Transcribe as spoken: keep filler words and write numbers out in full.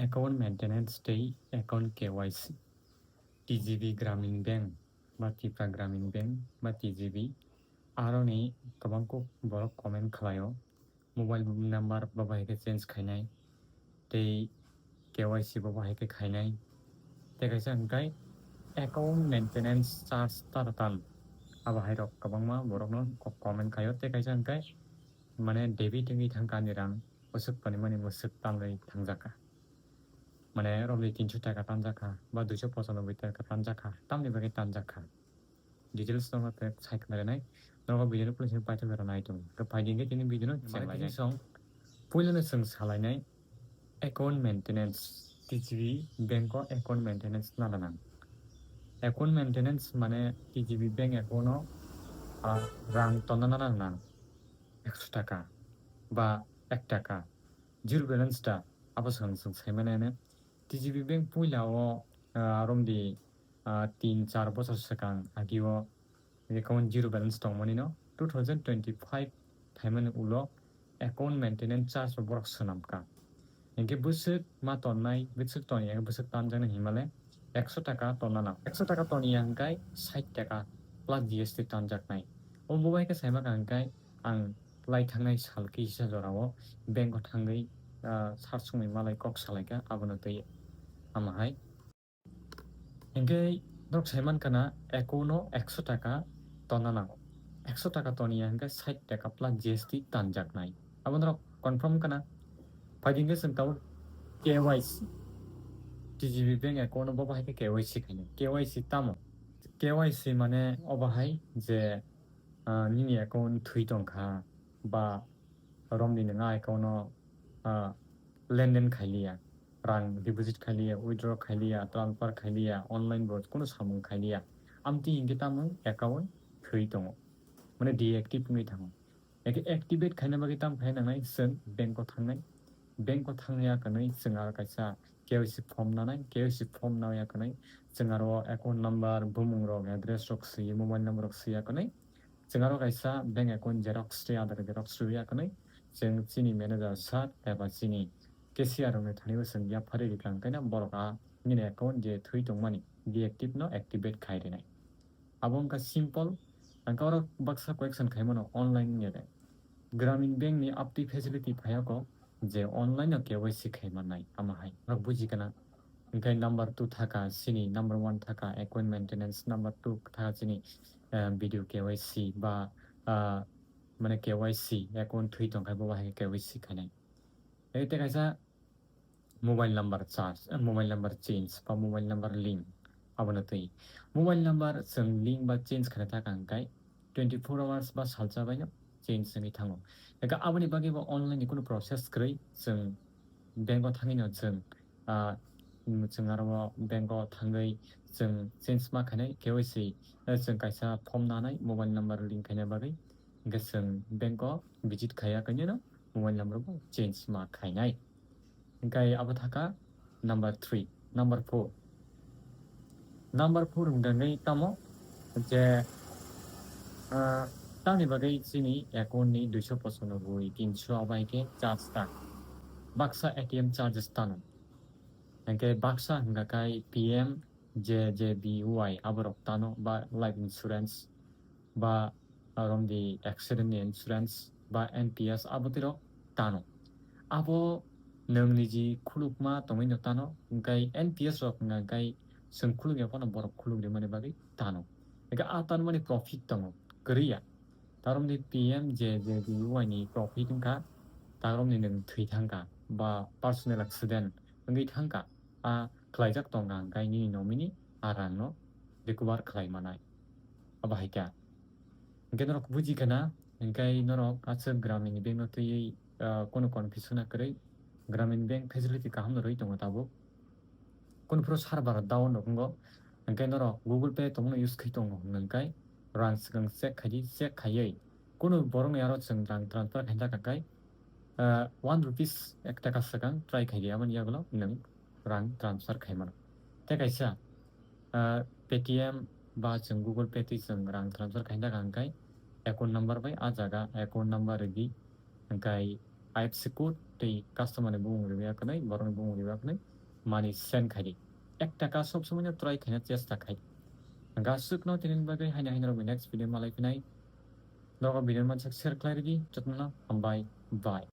Account maintenance tei account K Y C. T G B Gramin Bank ba Tipra Gramin Bank ba T G B, aroni kwbang kok borok comment khlaio, mobile number bo bahai khe change khainai tei K Y C bo bahai khe khainai, tei kaisa hwnkhe account maintenance charge tara tal, abo hai rok kwbangma borokno kok comment khaio, tei kaisa hwnkhe mane debit wngwi thangkha ani rang, bwswk tonwi mani bwswk tanwi thangjak kha. Mane romni tinso taka tanjak kha ba duiso pochanoboi taka tanjak kha, tamni bagwi tanjak kha. Details no khe sai khna rinai. Nogo video no police ni paithak jora nai tongo. Khe phai di hwnkhe tini video no cheng lainai. Song puilano chwng salainai account maintenance, T G B bank o account maintenance nana nang. Account maintenance mane T G B bank account o, ah, rang tonna nana nang. Ekso taka ba ek taka zero balance ta abo swng swng sai mani. T G B bank puila o, ah, romdi, ah, tin char bosor swkang agi o account zero balance tongmani no two thousand twenty-five phaimani ulo account maintenance charge bo borok swnam kha. Hinkhe bwswk ma tonnai, bwswk toniya, bwswk tanjaknai hinmale ekso taka tonna nang. Ekso taka toniya hwnkhe sait taka plus G S T tanjaknai. O bo bai khe saima kha hwnkhe ang lai thangnai sal kisa jorao bank o thangwi, ah, sar sumui malai kok salaikha abono twi ama hai. Hinkhe norok sai mankha na account o ekso taka tonna nango. Ekso taka toniya hwnkhe sait taka plus G S T tanjaknai. Abo norok confirm kana? Phai di hwnkhe chwng tabuk K Y C. T G B bank account o bo bahai khe K Y C khainai. K Y C tamo? K Y C mane o bahai je, ah, nini account thwi tongkha ba romni nwng a account o, ah, lenden khailiya, rang deposit khailiya, withdraw khailiya, transfer khailiya, online bo kunu samung khailiya, amtwi hinkhe tamo account thwi tongo, mane deactive wngwi thango. Eke activate khaina bagwi tamo khai nangnai, chwng bank o thangnai, bank o thangya kwnwi chwng aro kaisa K Y C form nanai, K Y C form naya kwnwi chwng aro account number, bumung rok, address rok swiwi, mobile number rok swiya kwnwi chwng aro kaisa bank account xerox tei Aadhaar xerox swiwi ya kwnwi chwng chini manager sir eba chini cashier rokni thani bo chwng yapharwi rikha, hwnkhe borok a nini account je thwi tongmani deactive no activate khai rinai. Abo wngkha simple. Hwnkhe oro baksa correction khai mano online wngya de. Gramin Bank ni aptwi facility phaiya kok je online no K Y C khai mannai, ama hai. Norok buji kana? Hwnkhe number two thaka, sini number one thaka, account maintenance, number two thaka, sini, eh, video K Y C ba, ah, mane K Y C, account thwi tongkhai bo bahai K Y C khainai. Tei tei kaisa mobile number charge, eh, mobile number change ba mobile number link, abono twi. Mobile number chwng link ba change khaina thaka hwnkhe twenty-four hours ba salsa baino change wngwi thango. Eka aboni bagwi bo online ni kunu process kwrwi, chwng bank o thangwi no chwng, ah, chwng aro o bank o thangwi chwng change ma khainai K Y C, eh, chwng kaisa form nanai mobile number link khaina bagwi, hwnkhe chwng bank o visit khaiya khainai no mobile number bo change ma khainai. Hwnkhe abo thaka number three, number four. Number four hwnkhe tamo je, ah, tamni bagwi chini account ni duiso pochanoboi, tinso abo hai khe charge ta. Baksa A T M charges tano. Hwnkhe baksa hwnkha khai P M J J B Y aborok tano ba life insurance ba romdi accident ni insurance ba N P S abo twi rok tano. Abo nwng niji khulukma tongwi no tano, hwnkhe N P S rok hwnkha hwnkhe chwng khuluk ya phano borok khuluk rimani bagwi tano. Hwnkhe a tanmani profit tongo, kwrwi ya. Taromni P M J J B Y ni profit wngkha, taromni nwng thwi thangkha ba personal accident wngwi thangkha, a khlaijak tongkha hwnkhe nini nominee a rangno recover khlai manai. Abo hai kha. Hwnkhe norok buji khana, hwnkhe norok aswk Gramin Bank no twiwi, ah, kono confusion kwrwi, Gramin Bank facility kaham no rwi tongo tabuk. Kunu phuru server down rok wngo, hwnkhe norok Google Pay tongmano use khai tongo hwnkhe rang swkang check khai di, check khaiwi kunu borokni aro chwng rang transfer khaina thangkha khe, ah, one rupees ek taka swkang try khai di, aboni yagulo nwng rang transfer khai mano. Tei kaisa, ah, Paytm ba chwng Google Pay twi chwng rang transfer khaina thangkha hwnkhe account number bai ah jaga account number rwdi, hwnkhe I F S C code tei customer ni bumung riwi ya kwnwi, borok ni bumung riwi ya kwnwi money send khai di. Ekta ka sob somoi no try khaina chesta khai. Hwnkha aswk no tini bagwi haino haino rok next video malai phinai. Nogo video mansak share khlai ridi, jotono hambai, bye.